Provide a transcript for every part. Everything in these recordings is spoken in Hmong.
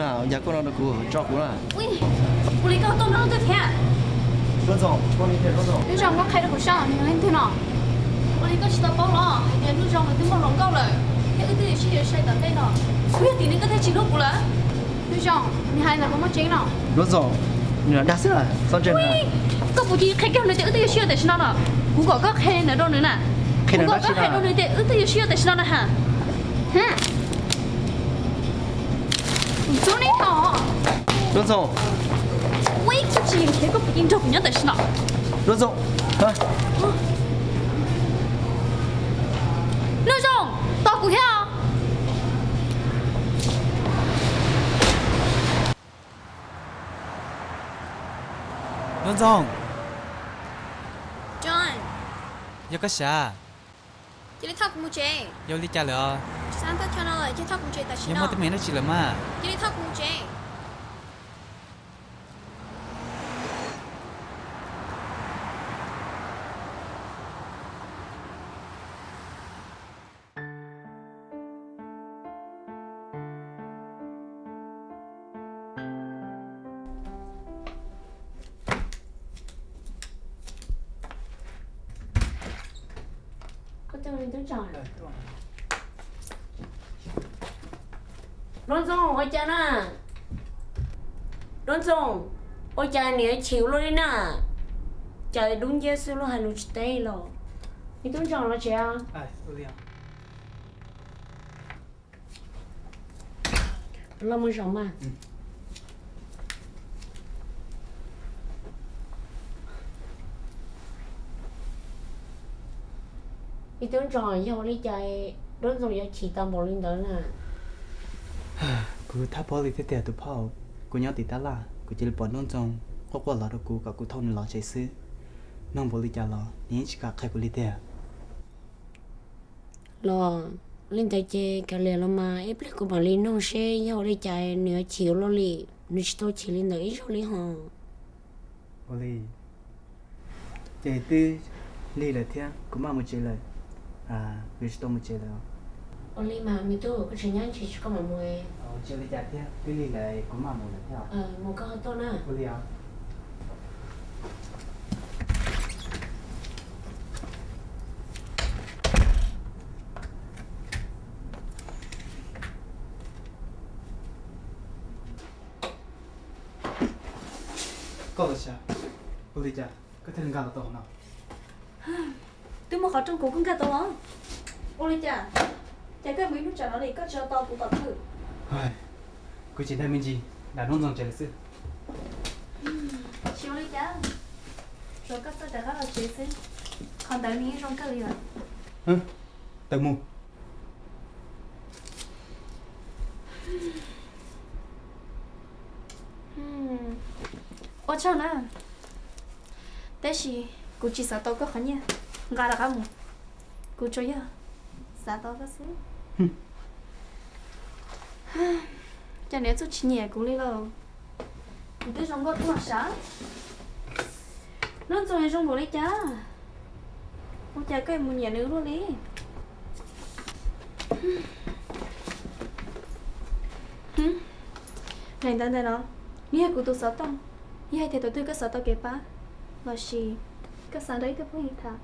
Yog koj no rau kuv, tso kuv na. Ua li koj tuaj no leej twg thiab? Nuj Zoo, koj qhia rau kuv saib nws yog leej twg no. Ua li koj tsis tau paub los hais tias Nuj Zoo nws twb muaj hluas nkauj lawm, thiab wb twb yuav sib yuav sai tom ntej no. Kuv yog tim nws koj thiaj tsis hlub kuv lawm. Nuj Zoo, nws hais ntawd puas muaj tseeb no? Nuj Zoo, nws dag xwb, txhob ntseeg. Koj puas cia qhia kiag nws tias wb twb yuav sib yuav tam sim no no? Kuv kom koj qhia li ntawd rau nws na. Kuv kom koj qhia rau nws tias wb twb yuav sib yuav tam sim no na ha. Txhob neb tho. Nuj Zoo. Ua ib txhij tsis khiav koj puas cia nrog kuv nyob tam sim no? Nuj Zoo. Nuj Zoo, tos kuv thiab. Nuj Zoo. John. Yog koj sav? Cia li thauj kuv mus tsev. Yog li cas lawm os? Xav thauj chaw no lawm, cia li thauj kuv mus tsev tam sim no. Yog muaj teeb meem dab tsi lawm mas? Cia li thauj kuv mus tsev. Nuj Zoo, ua cas na? Nuj Zoo, ua cas niam chim ua luaj li na? Cas dub nciab xwb, luag hais lus tsis teb los. Me tub Ntsoov los tsev. Los mus zaum mas. Me tub Ntsoov, yog ua li cas Nuj Zoo yuav chim tau npaum li ntawd na? Kuv thab paub li thiab tiag tus phauj, kuv nyob tim tab laj kuv cia li pom Nuj Zoo quaj quaj los rau kuv kom kuv thauj nws los tsev xwb. Nug npaum li cas los nws yeej tsis kam qhia kuv li tiag. Los li ntawd ces kav liam los mas ib pliag kuv mam li nug seb yog ua li cas nws yuav chim ua luaj li, nws tsis tau chim li ntawd ib zaug li ho. Ua li, ces twb lig lawm thiab kuv maj mus tsev lawm, kuv tsis tau mus tsev lawm. Ua li mas me tub, koj tseem nyob ntsis tso koj mam mus. Tsis ua li cas thiab, twb lig lawm kuv maj mus lawm thiab. Mus koj ho tuaj na. Ua li os. Koj los sav, ua li cas koj thiaj li nkag los tau hauv no? Twb muaj qhov rooj kuv kuj nkag tau los. Ua li cas, cas koj mus ib hnub tsam no li koj tsis tau kuv pom twg? Kuv tsis dag me ntsis, dag Nuj Zoo tsev lawm xwb. Tsis ua li cas, tsuas koj txawj rov qab los tsev xwb. Qhov ntawd nws yeej zoo kawg li lawm. Tawm mus. Ua tsaug na, tab sis kuv tsis xav tau koj qhov nyiaj, nqa rov qab mus. Kuv tsuas yog xav tau koj xwb. Cas nws txawj tsis nyiam kuv li lauj? Nws twb zoo nkauj tuaj sav. Nuj Zoo zoo npaum li cas, ua cas koj mus nyiam nws luaj li? Hais ntawd ntawd no, nws yog kuv tus xov tooj, yog hais tias thaum twg koj xav tau kev pab lossis koj xav nrog ib tug phooj ywg tham,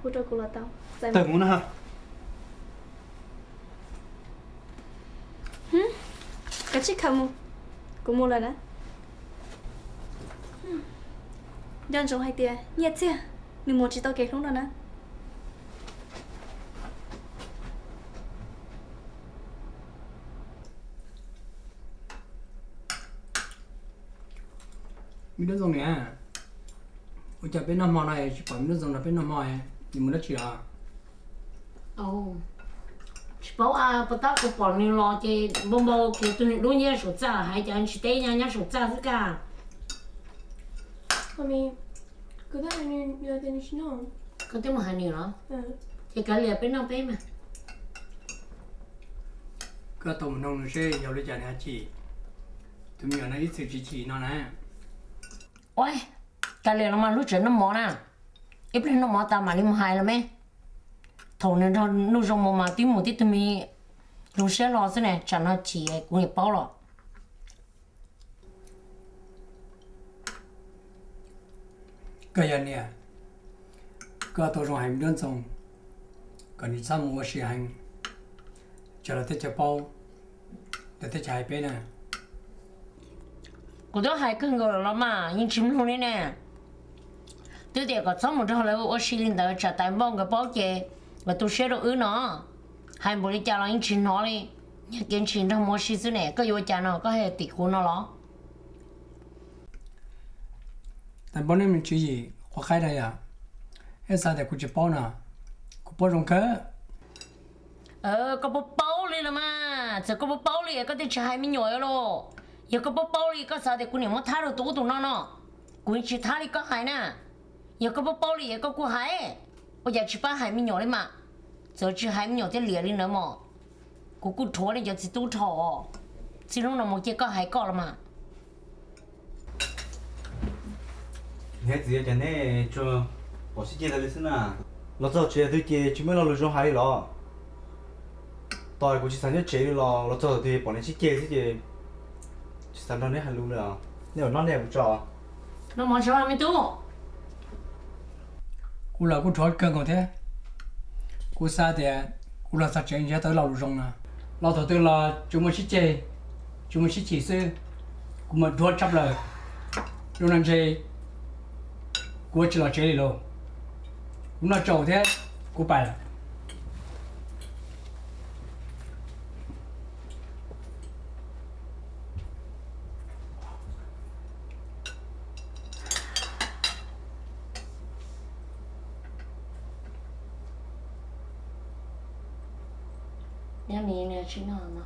hu rau kuv los tau. Tawm mus na. Kav tsij khaws mus, kuv mus lawm na. Nco ntsoov hais tias nyiaj txiag nws mus tsis tau kev hlub no na. Me Nuj Zoo niam, ua cas peb noj hmo no tsis pom me Nuj Zoo nrog peb noj hmo, nws mus dab tsi lawm? Tsis paub, puas tab kuv pom nws los ces npau npau kiag tus niag dub nyiab saum txaj, hais cas tsis teb nyob saum txaj xwb kag. Koj twb mus hais nws los? Ces kav liam peb noj peb mas. Koj tau mus noog nws seb yog li cas nws hais chim tus me nyuam no ib txwm tsis chim no na. Ua, kav liam los mas, lub tsev noj mov na, ib pliag noj mov tas mam li mus hais los me. Thaum nws nrog Nuj Zoo mus mas twb mus tib tug me zoo siab hlo xwb ne, tsam no chim kuv niam paub los. Yog niam, koj tau zoo hais me Duab Ntxoo kom nws txhob mus ua si heev, tsam lawv thiaj tsis paub, lawv thiaj tsis hais peb na. Kuv twb hais kawg nkaus los mas yeej tsis mloog li ne. Twb tias kom txhob mus nrog lawv ua si li ntawd tsam tais npauj nkawd paub ces nkawd tu siab rau wb no. Hais npaum li cas los yeej tsis hnov li. Nyiag kev ntshis nrog mus ua si xwb ne, koj yuav ua cas no koj hais tim kuv no los? Tais npauj, nej me tswv yim qhuab qhaib na yom, nej xav tias kuv tsis paub no, kuv paub zoo kawg. Koj paub paub li los mas, txawm koj paub paub li koj thiaj tsis hais me nyuam los? Yog koj paub paub li koj xav tias kuv niam muab thab rau tus ub tus no no, kuv yeej tsis thab li koj hais na. Yog koj paub paub li es koj kuj hais, ua cas tsis pab hais me nyuam li mas? Txawm tsis hais me nyuam thiaj liam li ntawd mos. Kuv kuj rhuav nej cov txiv tub dhau, txij hnub no mus cia koj hais koj los mas. Niam txiv, cas nej tsuas pom sib ceg tas li xwb na? Los txog tsev twg ces tsis muaj lo lus zoo hais li los? Tos kuv tsis xav nyob tsev li los, los txog twg pom nej sib ceg xwb ces tsis xav nrog nej hais lus li os. Nej ua no nej kuv tso. Noj mov tso me tub. Kuv los kuj rhuav kawg nkaus thiab. Kuv xav tias kuv los txog tsev ntshe tau lo lus zoo no. Los thaum twg los tsuas muaj sib ceg, tsuas muaj sib chim xwb. Kuv mas dhuav tshaj plaws. Zoo no ntshe kuv yuav tsis los tsev li lauj. Kuv noj tsaus thiab, kuv pais lawm. Nyob mis nws tsis noj no.